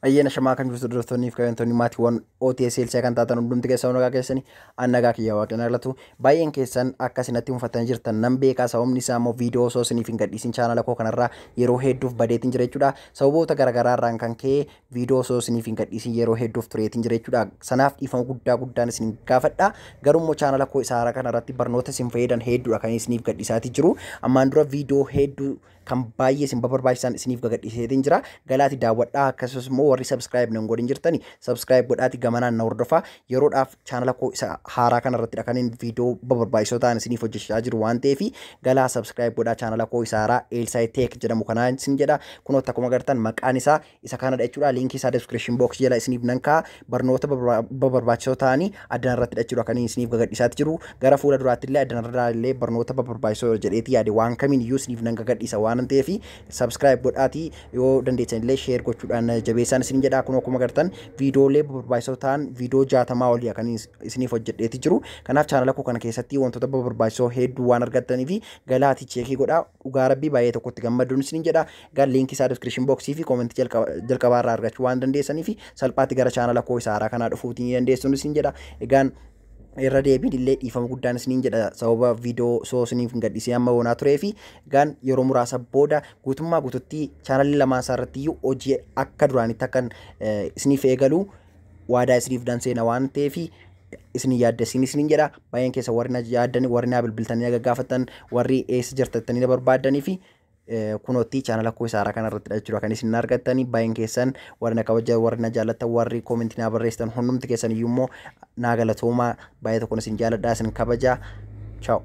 Ayyaana shamaa kan jirtu hordoftoonni fi kabajamtoonni maatiiwwan OTS Eelsaa kan taatan hundumti keessan nagaa keessanii an nagaa kiyya waaqni galatu. Baay'een keessan akka isinatti mufatanii jirtan nan beekaa, sababni isaa immoo viidiyoo osoo isiniif hin gadhiisin chaanala koo kanarraa yeroo hedduuf badeetiin jira jechuudha. Sababoota garaagaraa irraan kan ka'e viidiyoo osoo isiniif hin gadhiisin yeroo hedduuf tureetiin jira jechuudha. Sanaaf dhiifama guddaa guddaan isin gaafadha. Garuu immoo chaanala koo isa haaraa kanarratti barnoota isin fayyadan hedduudha kan isiniif gadhiisaatii jiru. Ammaan dura viidiyoo hedduu kan baay'ee isin barbaachisan isiniif gadhiiseetiin jira. Galaati daawwadhaa, akkasumas immoo warri subscribe nan godhin jirtani subscribe godhaati gamanaan na hordofaa. Yeroodhaaf chaanala koo isa haaraa kanarrattidha kan inni viidiyoo barbaachisoo ta'an isiniif hojjechaa jiru waan ta'eef galaa subscribe godhaa chaanala koo isa haaraa Eelsaay Tech jedhamu kanaan isin jedha. Kunoo akkuma agartan maqaan isaa isa kanadha jechuudha. Liinkii isaa description box jala isiniif nan kaa'a. Barnoota barbaachisoo ta'anii addan irrattidha jechuudha kan inni isiniif gadhiisaati jiru. Gara fuula duraatti illee addan irraa illee barnoota barbaachisoo jedheeti yaade waan kamiin iyyuu isiniif nan gadhiisa waan ta'eef subscribe godhaatii yoo dandeessan illee share gochuudhaan jabeessaan isin jedha. Kunoo akkuma agartan viidiyoolee barbaachisoo ta'an viidiyoo 60 olii kan isiniif hojjedheeti jiru. Kanaaf chaanala koo kana keessatti wantoota barbaachisoo hedduu waan argattanii fi galaatii cheekii godhaa. Dhugaa rabbii baay'ee tokkotti gammaduun isin jedha. Gara liinkii isaa description box fi koomentii jalqabaa irraa argachuu waan dandeessanii fi salphaatti gara chaanala koo isa haaraa kanaa dhufuutii ni dandeessuun isin jedha. Egaan irra deebiin illee dhiifama guddaan isiniin jedha sababa viidiyoo osoo isiniif hin gadhiisee amma yoonaa turee fi egaan yeroo muraasa booda guutummaa guututti chaanalii lamaan isaa irratti iyyuu hojii akka duraanitti akkan isiniif eegalu waadaa isiniif danseena waan ta'eef isin yaaddessiin isiniin jedha. Baay'een keessa warri na yaaddan, warri na bilbiltanii na gaggaafattan, warri eessa jirtattanii na barbaaddanii fi kunootti chaanala koo isa haaraa kana irratti jechuudha kan isin argattanii. Baay'een keessan warri na kabajan, warri na jaallattan, warri koomentii na barreessitan hundumti keessan iyyuu immoo naa galatoomaa. Baay'ee tokkoon isin jaalladha, isin kabaja. Ciao.